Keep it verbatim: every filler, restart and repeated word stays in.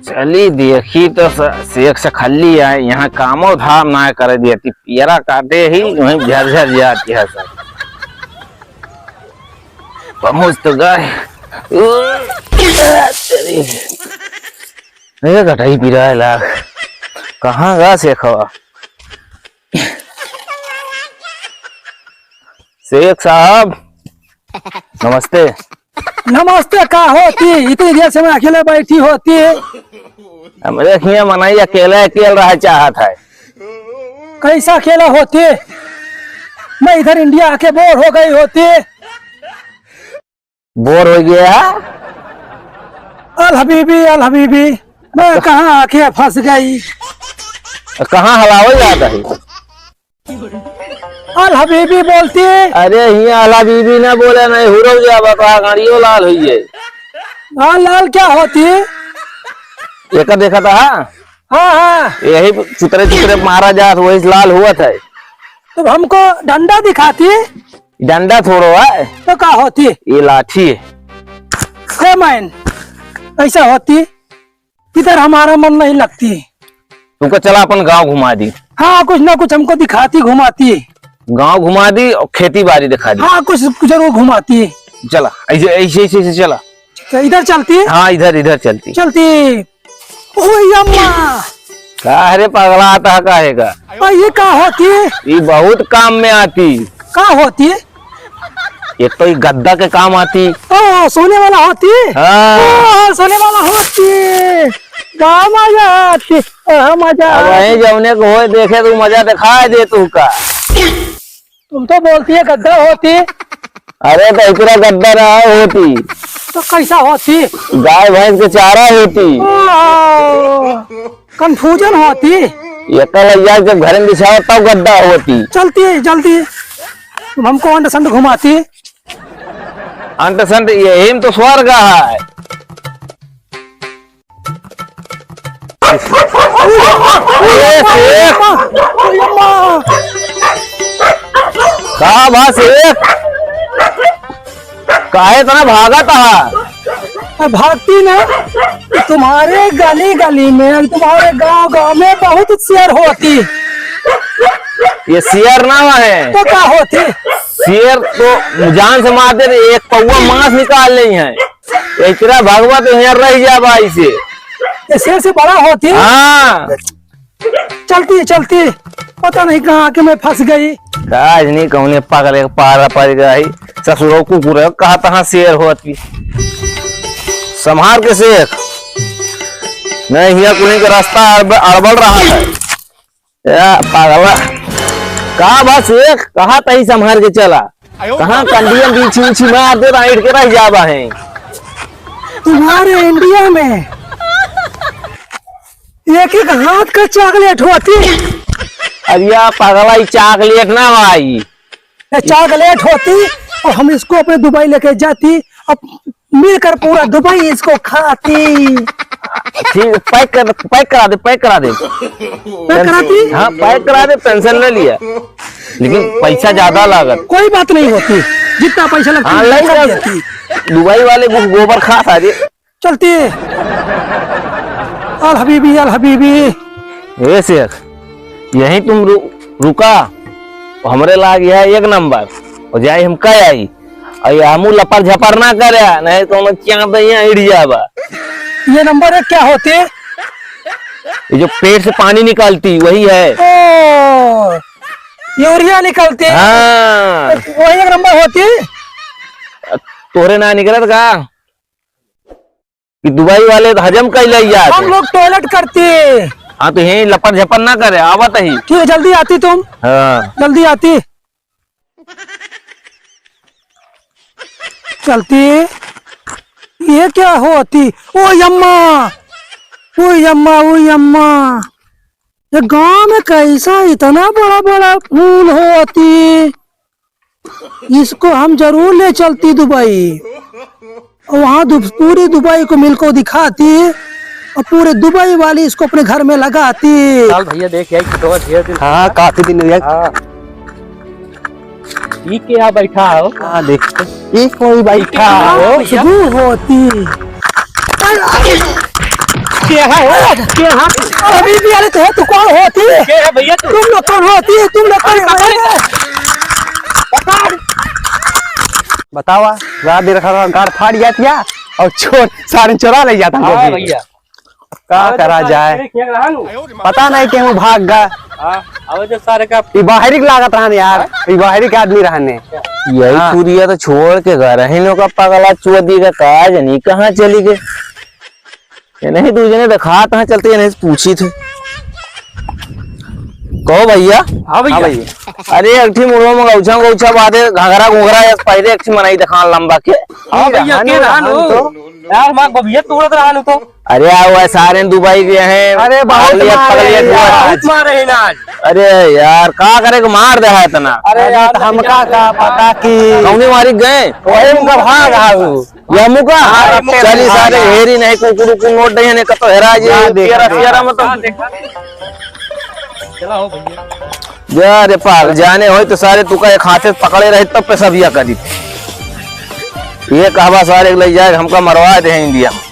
चली देखी तो स-, शेख से खल्ली आए, यहाँ कामो धाम ना करे दिया थी, पियरा काटे ही वहीं झरझर जाती है सब। पहुँच तो गए। ओ, तेरी। ए, गटाई पिराए लाग। कहाँ गा शेखवा? शेख साहब, नमस्ते। नमस्ते का होती? इतनी देर से मैं अकेले बैठी होती। हमरे हियाँ मनई अकेले अकेल रहा चाहत है। कैसा अकेला होती? मैं इधर इंडिया आके बोर हो गई होती। बोर हो गया? अल हबीबी, अल हबीबी, मैं कहाँ आके फंस गई? कहाँ हलावल जाता है? अल हबीबी बोलती। अरे हियाँ अल हबीबी ना बोले, नहीं हुरव जाबा तो गाड़ियों लाल हुई है। लाल लाल क्या होती? एकर देखा था? हाँ, हाँ। यही चुतरे चुतरे मारा जात, वही लाल हुआ था। तो हमको डंडा दिखाती। डंडा थोड़ो है। तो का होती? ये लाठी है। हे मैन, ऐसा होती, इधर हमारा मन नहीं लगती। तुमको चला अपन गांव घुमा दी। हाँ, कुछ ना कुछ हमको दिखाती, घुमाती। गांव घुमा दी और खेती बाड़ी दिखा दी। हाँ, कुछ जरूर घुमाती। चला, ऐसे, ऐसे, ऐसे, ऐसे चला। तो इधर चलती? हाँ, इधर, इधर चलती। चलती। ओए अम्मा! का रे पगला आता है, काहे का? आ, ये का होती? ये बहुत काम में आती। का होती? एक तो ये गद्दा के काम आती। ओ, सोने वाला होती? हाँ। ओ, सोने वाला होती। का मजा आती? ओ, मजा अब आती। वहीं जौने को होए देखे तो मजा दिखाई दे तू का। तुम तो बोलती है गद्दा होती। अरे तो इतना गद्दा रहा होती। तो कैसा होती? गाय भैंस के चारा होती। ओ, confusion होती। ये कल यार जब घर में बिछाओ तब गद्दा होती। चलती है जल्दी, तुम हमको अंड संड घुमाती। अंड संड यही में तो स्वर्ग है। ए, शेख। का बा शेख? काहे इतना भागत हा? भागती ना, तुम्हारे गली गली में, तुम्हारे गांव गांव में बहुत शेर होती। ये शेर ना है। तो का होती? शेर तो जान से मार दे, एक पौवा मांस निकाल ले हैं। एकरा भगवत यहाँ रह जा भाई से। ये शेर से बड़ा होती? हाँ। चलती, चलती, पता नहीं कहाँ आके मैं फंस गई। आज नहीं कहूँ पागल एक पारा पड़ गया है। ससुरो कुकुर है, कहाँ तहाँ शेर होती। संभाल के शेख, नहीं हिया कुनी का रास्ता अड़ब-, अड़बड़ रहा है। या पागला, का बा शेख, कहाँ तही संभाल के चला, कहाँ कंडियन बीछी उछी मार दे, बैठ के रह जाबा है। तुम्हारे इंडिया में एक एक हाथ का चॉकलेट होती। अरे या पागला, ये चॉकलेट ना भाई, ये चॉकलेट होती और हम इसको अपने दुबई लेके जाती, अब मिलकर पूरा दुबई इसको खाती। ठीक, पैक कर, पैक करा दे, पैक करा दे। पैक कराती? हाँ, पैक करा दे, टेंशन ले लिया, लेकिन पैसा ज्यादा लागत। कोई बात नहीं होती, जितना पैसा लगता हाँ, है, ले सब जा। देती। दुबई वाले गो-, गोबर खा सारे। चलती। अल हबीबी, अल हबीबी। ए शेख, यहीं तुम रु-, रुका, हमरे लाग यह एक नंबर, और जाए हम कह आई, और ये हमू लपर झपर ना करे, नहीं तो हम क्या तो यहाँ इड़ जाबा। ये नंबर एक क्या होती? ये जो पेट से पानी निकालती, वही है। ओ, यूरिया निकलती। हाँ। वही एक नंबर होती। तोहरे ना निकलत का? कि दुबई वाले तो हजम कर ले यार। हम लोग टॉयलेट करती। हाँ, तो यहीं लपट झपट ना करे, आवत ही। ठीक है, जल्दी आती तुम। हाँ। जल्दी आती। चलती। ये क्या होती? ओ यम्मा, ओ यम्मा, ओ यम्मा। ये गांव में कैसा इतना बड़ा बड़ा फूल होती? इसको हम जरूर ले चलती दुबई। और वहाँ दु-, पूरी दुबई को मिल को दिखाती और पूरे दुबई वाली इसको अपने घर में लगाती। चल भैया, देख यही फोटो ढेर दिन। हाँ, काफी दिन हुआ। हाँ। ई के यहाँ बैठा हो? हाँ, देख। ई कोई बैठा हो? खुशबू होती। के है हो? के है? अभी भी, अरे तो तू कौन होती? के है भैया तू? तुम लोग कौन होती है? तुम लोग कौन होती है? बतावा, रात दिन रखा गाड़ फाड़ जाती है और चोर सारे चोरा ले जाता है। हाँ भैया। का अबे तो करा सारे जाए? खेल खेल रहा हूँ। पता नहीं केहू भाग गा। हाँ, अबे तो सारे का ई बाहरी के लागत रहन यार, ई बाहरी के आदमी रहने। यही हाँ। चुरिया तो छोड़ के घर ही लोग का पगला चुआ दी का, का जनी कहाँ चली गए। ये नहीं, दू जने देखात हैं, चलते ये नहीं पूछी थे। कहो भैया। हाँ भैया। हाँ भैया। अरे एक ठी मुड़वा में गौछा गौछा बांधे, घाघरा घुघरा एक पहले एक ठी मनई देखान लंबा के। हाँ भैया, रहन के हो, रहन रहन हो? तो। यार, हमार बबिया तोड़त रहन हो तो। अरे, आओ, सारे दुबई गए हैं। अरे, बहुत पगलियत, मारे पगलियत हैं हुआ यार। है। बहुत मारे हैं आज। अरे यार, का करे के मार दे है इतना? अरे अरे, यार, तो हमका का पता कि कौने मारी गए? वही उनका भाग रहा हूँ। या मुका? हाँ, चली सारे भाग। हेरी नहीं, कुकुर को नोट नहीं है, नहीं कतो हेरा जे, हाँ, देखा, पियरा, देखा। पियरा में तो। हाँ, देखा। चला हो भैया। जा रे पागल, जाने होई तो सारे तुका एक हाथे पकड़े रहे तब पे सबिया करी। ये कहवा सारे के ले जाए, हमका मरवा दे हैं इंडिया में।